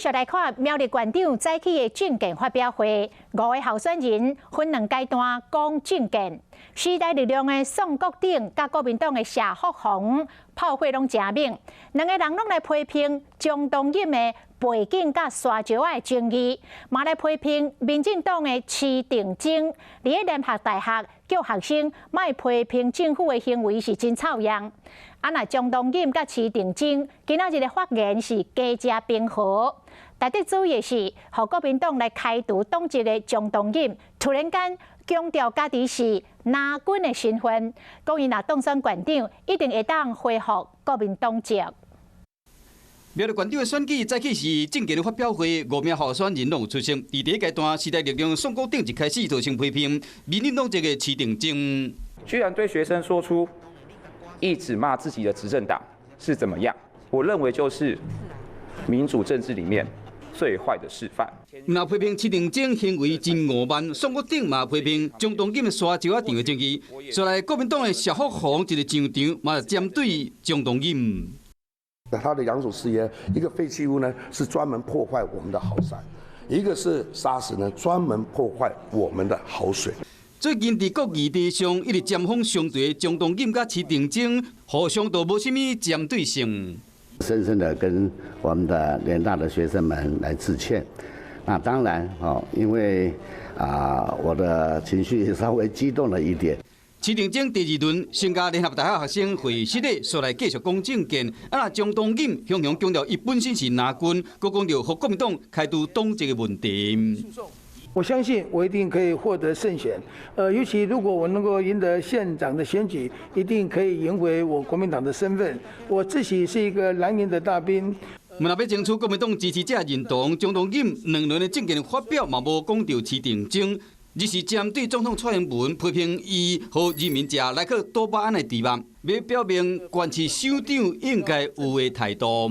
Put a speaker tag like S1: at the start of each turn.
S1: 續來看苗栗縣長早起的政見發表會，五个候選人分兩階段講政見。時代力量的宋國鼎佮國民黨的謝福弘炮火攏誠猛，兩个人攏來批評江東錦的背景佮沙石仔的爭議，嘛來批評民進黨的徐定禎，佇咧聯合大學叫學生莫批評政府的行為是真臭樣。啊，若江東錦佮徐定禎今仔日的發言是加食平和，值得注意的是，予國民黨來開除黨籍的江東錦，突然間強調家己是藍軍的身份，講伊若當選縣長，一定會當恢復國民黨籍。
S2: 苗栗縣長的選舉早起是政見的發表會，五名候選人攏有出席。佇第一階段，時代力量宋國鼎一開始就先批評民進黨籍的徐定禎，
S3: 居然對學生說出一直罵自己的執政黨是怎麼樣？我認為就是民主政治裡面最壞的示範。
S2: 若批評徐定禎行為真傲慢，宋國鼎嘛批評江東錦的沙石仔場的爭議。所來國民黨的謝福弘一个上場嘛針對江東錦。
S4: 他的兩種事業，一個廢棄物呢是專門破壞我們的好山，一個是砂石呢專門破壞我們的好水。
S2: 最近佇國議題上一直針鋒相對的江東錦佮徐定禎，互相都無啥物針對性。
S5: 深深的跟我們的聯大的學生們來致歉。那當然哦，因為啊我的情緒稍微激動了一點。
S2: 徐定禎第二輪參加聯合大學學生會室咧，煞來繼續講政見。啊，若江東錦雄雄強調，伊本身是藍軍，閣講著予國民黨開除黨籍的問題。
S6: 我相信我一定可以獲得勝選，尤其如果我能夠贏得縣長的選舉，一定可以贏回我國民黨的身份。我自己是一個藍營的大兵。
S2: 毋若欲爭取國民黨支持者認同，江東錦兩輪的政見發表嘛無講著徐定禎，而是針對總統蔡英文批評伊予人民食萊克多巴胺的豬肉，欲表明縣市首長應該有的態度。